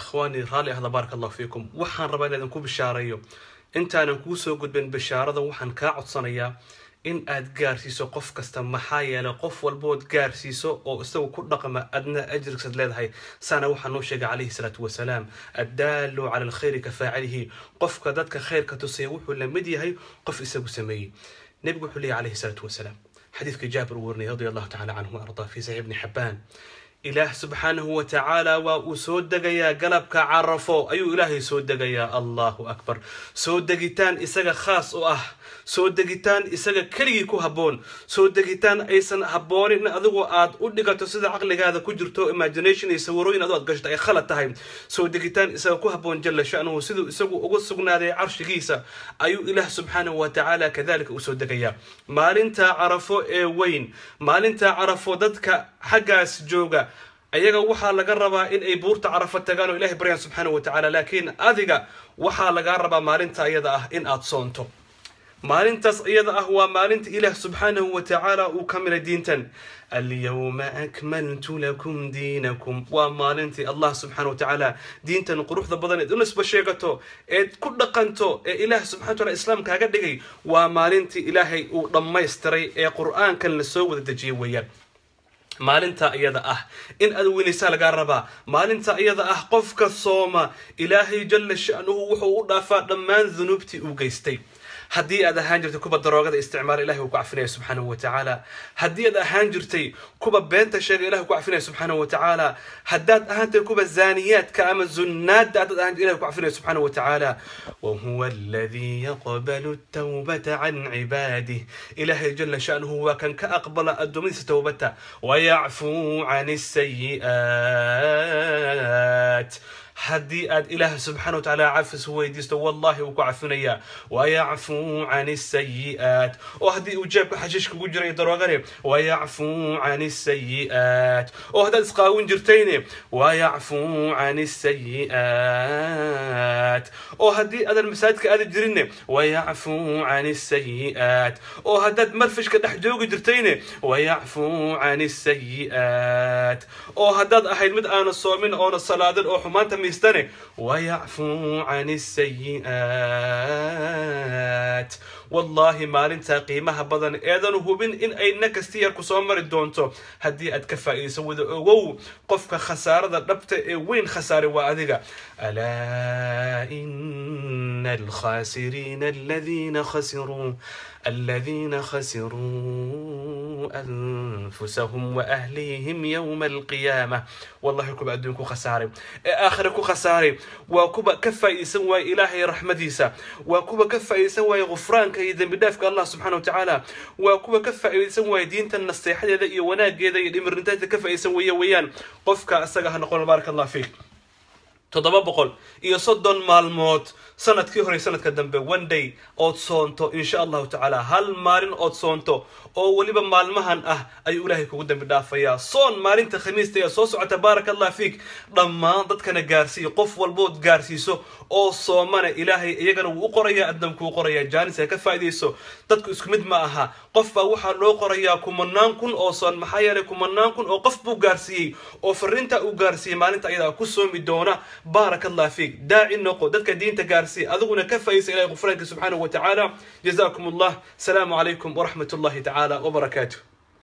Ikhwaani, raalli ahda, baaraka Allahu fiikum. Waxaan rabaa inaan idinku bishaareeyo. Intaanan kuu soo gudbin bishaarada, waxaan kaa codsanayaa in aad gaarsiiso qof kasta. Maxaa yeelay, qof walbood gaarsiiso oo isagu ku dhaqma, adna ajirkisaad leedahay. Saana waxaa noo sheegay calayhi salaatu wasalaam: "Addaalu cala alkhayri ka faacilihi." Qofka dadka khayrka tusaya wuxuu la mid yahay qof isagu sameeyey. Nebigu wuxuu leeyahy calayhi salaatu wasalaam, xadiidka Jaabir uu warinay radia Allahu tacala canhu wa ardaa fi Saxiix Ibni Xabbaan: Ilaah subxaanahu wa tacaala waa uu soo degayaa. Galabka Carafo ayuu Ilaahay soo degayaa. Allahu akbar! Soo degitaan isaga khaas u ah, soo degitaan isaga keligii ku habboon, soo degitaan aysan habboonin in adigu aad u dhigato sida caqligaada ku jirto, imagination iyo sawirooyin adu aad gashato ay khalad tahay. Soo degitaan isaga ku habboon jalla sha'nuhu, siduu isagu ugu sugnaaday carshigiisa ayuu Ilaah subxaanahu wa tacaala kadalika u soo degayaa maalinta Carafo ee weyn. Maalinta Carafo dadka xaggaas jooga ayaga waxaa laga rabaa in ay buurta Carafo tagaan oo Ilahay baryaan subxaanahu wa tacaala, laakiin adiga waxaa lagaa rabaa maalinta iyada ah in aad soonto. Maalintaas iyada ah waa maalinta Ilaah subxaanahu wa tacaala uu ka milay diintan: "Alyawma akmaltu lakum diinakum." Waa maalintii Allah subxaana wa tacaala diintan quruxda badan eed u nisba sheegato, eed ku dhaqanto, ee Ilaah subxana wa taala Islaam kaaga dhigay, waa maalintii Ilaahay uu dhammaystiray ee Qur-aankan lasoo wada dejiyay weeyaan. Maalinta iyada ah in aad weynaysaa lagaa rabaa. Maalinta iyada ah qofka sooma, Ilaahay jalla sha'nuhu wuxuu u dhaafaa dhammaan dunuubtii uu geystay. Haddii aad ahaan jirtay kuwa daroogada isticmaala, Ilahay uu ku cafinaya subxaanahu wa tacaala. Haddii aad ahaan jirtay kuwa beenta sheega, Ilahay ku cafinaya subxaanahu wa tacaala. Haddaad ahaantay kuwa zaaniyaadka ama zunaadda haddaad ahaan jirtay, Ilahay ku cafinaya subxaanahu wa tacaala. Wahuwa aladii yaqbalu tawbata can cibaadih. Ilaahay jalla sha'nuhu waa kan ka aqbala addoommadiisa towbata. Wayacfuu can asayi'aat. Haddii aad Ilaah subxana wa tacaala cafis weydiisto, wallahi wuu ku cafinayaa. Wayacfuu can asayi'aat. Oo haddii uu jeebka xashiish kugu jiray, daroogane, wayacfuu can asayi'aat. Oo haddaad isqaawin jirtayne, wayacfuu can asayi'aat. Oo haddii aadan masaajidka aadi jirinne, wayacfuu can asayi'aat. Oo haddaad marfishka dhex joogi jirtayne, wayacfuu can asayi'aat. Oo haddaad ahayd mid aana soomin oona salaadin oo xumaanta miistane, wayacfuu can asayi'aat. Wallaahi, maalintaa qiimaha badan eedan hubin in ay nakasti yar ku soo mari doonto haddii aad ka faa'iidayso, wada ogow, qofka khasaarada dhabta ee weyn khasaaray waa adiga. Alaa ina alkhaasiriina aladiina khasiruu anfusahum waahlihim yowma alqiyaama. Wallahi, kuwa adduun ku khasaaray ee aakhira ku khasaaray waa kuwa ka faa'iidaysan waaya Ilaahay raxmadiisa, waa kuwa ka faa'iidaysan waaya gufraanka iyo dembi dhaafka Allah subxana wa tacaala, waa kuwa ka faa'iidaysan waaya diinta naseexadeeda iyo wanaageeda iyo dhimirninteeda ka faa'iidaysan weeye weeyaan. Qofka isaga ha noqon, baaraka Allah fiik. 730 maalmood sanadkii hore, sanadka dambe, one day ood soonto, insha Allahu tacaala, hal maalin ood soonto oo weliba maalmahan ah ayuu Ilaahay kugu dambi dhaafayaa. Soon maalinta Khamiista ee soo socota, baaraka Allah fiik. Dhammaan dadkana gaarsiiyo. Qof walbood gaarsiiso oo soomana, Ilaahay iyagana wuu u qorayaa, adna kuu qorayaa. Jaanis ha ka faa'iidayso. Dadku isku mid ma aha. Qof baa waxaa loo qorayaa kumanaan kun oo soon, maxaa yeelay kumanaan kun oo qof buu gaarsiiyey oo fariinta uu gaarsiiyey maalinta ayadaa ku soomi doona. Baaraka Allah fiik. Daaci noqo, dadka diinta gaarsiiya, adiguna ka faa'iidaysa Ilahay qufraanka subxaanahu wa tacaala. Jazaakum Allah. Salaamu calaykum waraxmat Ullahi tacaala wabarakaatuh.